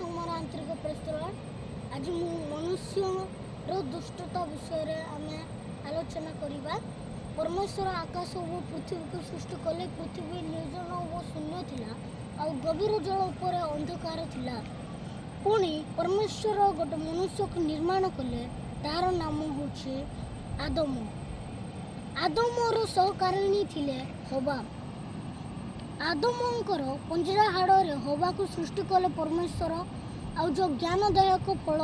ସମସ୍ତଙ୍କୁ ମୋର ଆନ୍ତରିକ ପ୍ରସ୍ତୁତ। ଆଜି ମୁଁ ମନୁଷ୍ୟର ଦୁଷ୍ଟତା ବିଷୟରେ ଆମେ ଆଲୋଚନା କରିବା। ପରମେଶ୍ୱର ଆକାଶ ଓ ପୃଥିବୀକୁ ସୃଷ୍ଟି କଲେ। ପୃଥିବୀ ନିର୍ଜନ ଓ ଶୂନ୍ୟ ଥିଲା ଆଉ ଗଭୀର ଜଳ ଉପରେ ଅନ୍ଧକାର ଥିଲା। ପୁଣି ପରମେଶ୍ୱର ଗୋଟେ ମନୁଷ୍ୟକୁ ନିର୍ମାଣ କଲେ, ତାର ନାମ ହେଉଛି ଆଦମ। ଆଦମର ସହକାରିଣୀ ଥିଲେ ହବା। ଆଦମଙ୍କର ପଞ୍ଜରା ହାଡ଼ରେ ହବାକୁ ସୃଷ୍ଟି କଲେ ପରମେଶ୍ୱର। ଆଉ ଯେଉଁ ଜ୍ଞାନଦାୟକ ଫଳ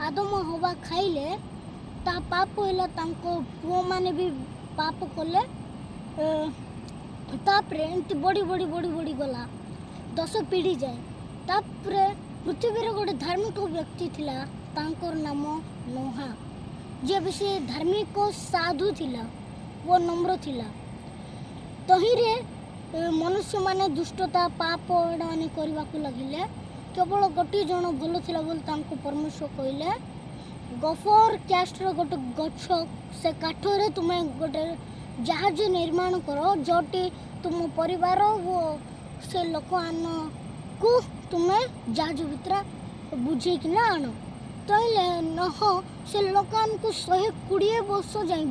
ଆଦମ ହବା ଖାଇଲେ, ତା ପାପ ହେଲା। ତାଙ୍କ ପୁଅମାନେ ବି ପାପ କଲେ। ତାପରେ ଏମିତି ବଢ଼ି ବଢ଼ି ବଢ଼ି ବଢ଼ି ଗଲା 10 ପିଢ଼ି ଯାଏ। ତାପରେ ପୃଥିବୀରେ ଗୋଟେ ଧାର୍ମିକ ବ୍ୟକ୍ତି ଥିଲା, ତାଙ୍କର ନାମ ନୋହା। ଯିଏ ବି ସେ ଧାର୍ମିକ, ସାଧୁ ଥିଲା ଓ ନମ୍ର ଥିଲା। ତହିଁରେ ମନୁଷ୍ୟମାନେ ଦୁଷ୍ଟତା, ପାପ ଏଇଟା କରିବାକୁ ଲାଗିଲେ। କେବଳ ଗୋଟିଏ ଜଣ ଭଲ ଥିଲା ବୋଲି ତାଙ୍କୁ ପରମେଶ୍ୱର କହିଲେ, ଗଫର କାଷ୍ଠର ଗୋଟେ ଗଛ, ସେ କାଠରେ ତୁମେ ଗୋଟେ ଜାହାଜ ନିର୍ମାଣ କର, ଯେଉଁଠି ତୁମ ପରିବାର ଓ ସେ ଲୋକମାନଙ୍କୁ ତୁମେ ଜାହାଜ ଭିତରେ ବୁଝେଇକିନା ଆଣ। ତହିଁଲେ ନହ ସେ ଲୋକମାନଙ୍କୁ 120 ବର୍ଷ ଯାଏ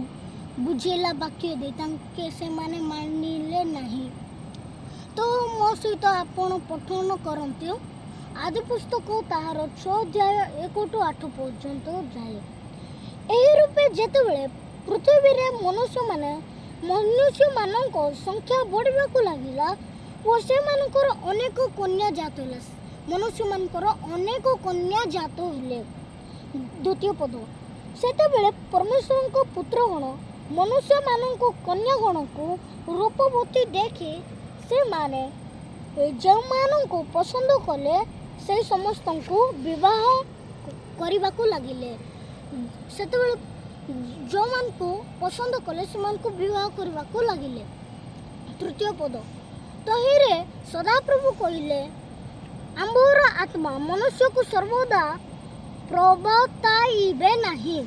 ବୁଝେଇଲା ବାକ୍ୟ ଦେଇ, ତାଙ୍କେ ସେମାନେ ମାନିଲେ ନାହିଁ। ତ ମୋ ସହିତ ଆପଣ ପଠନ କରନ୍ତୁ ଆଦି ପୁସ୍ତକ, ତାହାର 6 ଅଧ୍ୟାୟ 1ଠୁ 8 ପର୍ଯ୍ୟନ୍ତ ଯାଏ। ଏହି ରୂପେ ଯେତେବେଳେ ପୃଥିବୀରେ ମନୁଷ୍ୟମାନଙ୍କ ସଂଖ୍ୟା ବଢ଼ିବାକୁ ଲାଗିଲା ଓ ସେମାନଙ୍କର ଅନେକ କନ୍ୟା ଜାତ ହେଲା, ମନୁଷ୍ୟମାନଙ୍କର ଅନେକ କନ୍ୟା ଜାତ ହେଲେ। ଦ୍ୱିତୀୟ ପଦ, ସେତେବେଳେ ପରମେଶ୍ୱରଙ୍କ ପୁତ୍ରଗଣ ମନୁଷ୍ୟମାନଙ୍କ କନ୍ୟାଗଣକୁ ରୂପବତୀ ଦେଖି ସେମାନେ ଯେଉଁମାନଙ୍କୁ ପସନ୍ଦ କଲେ, ସେଇ ସମସ୍ତଙ୍କୁ ବିବାହ କରିବାକୁ ଲାଗିଲେ। ସେତେବେଳେ ଯେଉଁମାନଙ୍କୁ ପସନ୍ଦ କଲେ, ସେମାନଙ୍କୁ ବିବାହ କରିବାକୁ ଲାଗିଲେ। ତୃତୀୟ ପଦ, ତହିଁରେ ସଦାପ୍ରଭୁ କହିଲେ, ଆମ୍ଭର ଆତ୍ମା ମନୁଷ୍ୟକୁ ସର୍ବଦା ପ୍ରବର୍ତ୍ତାଇବେ ନାହିଁ,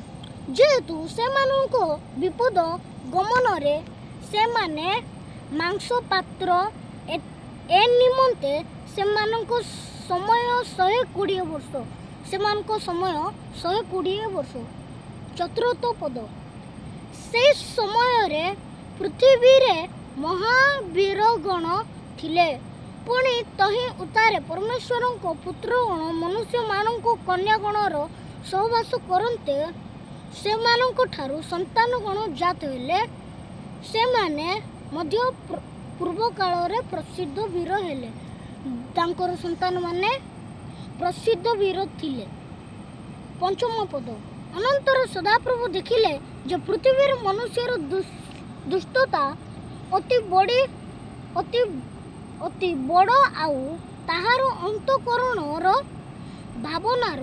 ଯେହେତୁ ସେମାନଙ୍କ ବିପଥ ଗମନରେ ସେମାନେ ମାଂସ ମାତ୍ର। ଏ ନିମନ୍ତେ ସେମାନଙ୍କ ସମୟ 120 ବର୍ଷ। ସେମାନଙ୍କ ସମୟ 120 ବର୍ଷ। ଚତୁର୍ଥ ପଦ, ସେ ସମୟରେ ପୃଥିବୀରେ ମହାବୀରଗଣ ଥିଲେ। ପୁଣି ତହିଁ ଉତ୍ତାରେ ପରମେଶ୍ୱରଙ୍କ ପୁତ୍ରଗଣ ମନୁଷ୍ୟମାନଙ୍କ କନ୍ୟାଗଣର ସହବାସ କରନ୍ତେ, ସେମାନଙ୍କ ଠାରୁ ସନ୍ତାନଗଣ ଜାତ ହେଲେ। ସେମାନେ ମଧ୍ୟ ପୂର୍ବକାଳରେ ପ୍ରସିଦ୍ଧ ବୀର ହେଲେ। ତାଙ୍କର ସନ୍ତାନମାନେ ପ୍ରସିଦ୍ଧ ବୀର ଥିଲେ। ପଞ୍ଚମ ପଦ, ଅନନ୍ତର ସଦାପ୍ରଭୁ ଦେଖିଲେ ଯେ ପୃଥିବୀର ମନୁଷ୍ୟର ଦୁଷ୍ଟତା ଅତି ବଡ଼ି ଅତି ଅତି ବଡ଼ ଆଉ ତାହାର ଅନ୍ତଃକରଣର ଭାବନାର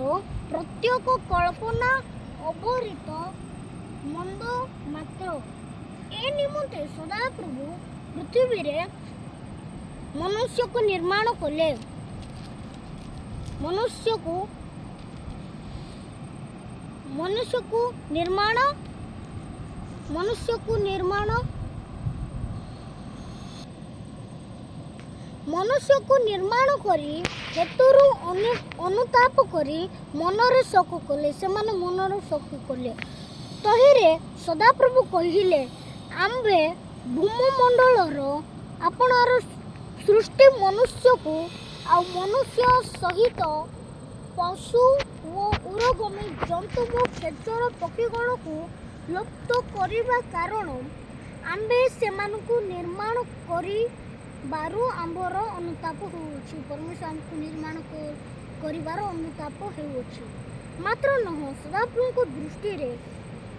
ପ୍ରତ୍ୟେକ କଳ୍ପନା ଅବିରତ ମନ୍ଦ ମାତ୍ର। ଏ ନିମନ୍ତେ ସଦାପ୍ରଭୁ ପୃଥିବୀରେ ମନୁଷ୍ୟକୁ ନିର୍ମାଣ କଲେ, ମନୁଷ୍ୟକୁ ନିର୍ମାଣ କରି ହେତୁରୁ ଅନୁତାପ କରି ମନରେ ଶୋକ କଲେ। ସେମାନେ ମନରେ ଶୋକ କଲେ। ତହିଁରେ ସଦାପ୍ରଭୁ କହିଲେ, ଆମ୍ଭେ ଭୂମମଣ୍ଡଳର ଆପଣାର ସୃଷ୍ଟି ମନୁଷ୍ୟକୁ ଆଉ ମନୁଷ୍ୟ ସହିତ ପଶୁ ଓ ଉରୋଗାମୀ ଜନ୍ତୁ ଓ ଖେଚର ପକ୍ଷୀଗଣକୁ ଲୁପ୍ତ କରିବା, କାରଣ ଆମ୍ଭେ ସେମାନଙ୍କୁ ନିର୍ମାଣ କରିବାରୁ ଆମ୍ଭର ଅନୁତାପ ହେଉଅଛି। ପରମେଶ୍ୱର ଆମକୁ ନିର୍ମାଣ କରିବାର ଅନୁତାପ ହେଉଅଛି। ମାତ୍ର ନୋହ ସଦାପ୍ରଭୁଙ୍କ ଦୃଷ୍ଟିରେ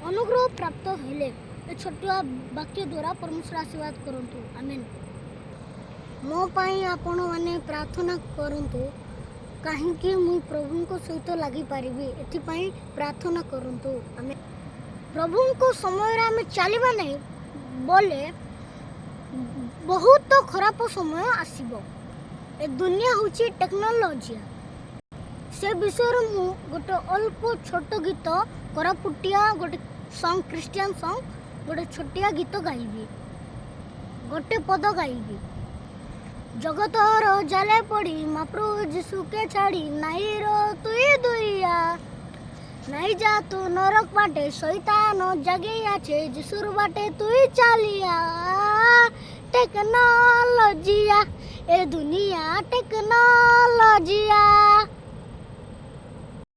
ଅନୁଗ୍ରହ ପ୍ରାପ୍ତ ହେଲେ। ଏ ଛୋଟିଆ ବାକ୍ୟ ଦ୍ୱାରା ପରମେଶ୍ୱର ଆଶୀର୍ବାଦ କରନ୍ତୁ। ଆମେନ୍। ମୋ ପାଇଁ ଆପଣମାନେ ପ୍ରାର୍ଥନା କରନ୍ତୁ, କାହିଁକି ମୁଁ ପ୍ରଭୁଙ୍କ ସହିତ ଲାଗିପାରିବି, ଏଥିପାଇଁ ପ୍ରାର୍ଥନା କରନ୍ତୁ। ଆମେ ପ୍ରଭୁଙ୍କ ସମୟରେ ଆମେ ଚାଲିବା ନାହିଁ ବୋଲେ ବହୁତ ଖରାପ ସମୟ ଆସିବ। ଏ ଦୁନିଆ ହେଉଛି ଟେକ୍ନୋଲୋଜି। ସେ ବିଷୟରେ ମୁଁ ଗୋଟେ ଅଳ୍ପ ଛୋଟ ଗୀତ, କୋରାପୁଟିଆ ଗୋଟେ ସଙ୍ଗ, ଖ୍ରୀଷ୍ଟିଆନ ସଙ୍ଗ, ଗୋଟେ ଛୋଟିଆ ଗୀତ ଗାଇବି, ଗୋଟେ ପଦ ଗାଇବି। ଜଗତର ଜାଲେ ପଡ଼ି ମହାପ୍ରଭୁ ଯୀଶୁକେ ଛାଡ଼ି ନାଇଁ ର ତୁଇ ଦୁରିଆ। ନାଇଁ ଯା ତୁ ନରକ ବାଟେ, ଶୈତାନ ଜାଗି আছে, যিশুর বাটে তুই চালিয়া। টেকনোলজিয়া, এ দুনিয়া টেকনোলজিয়া।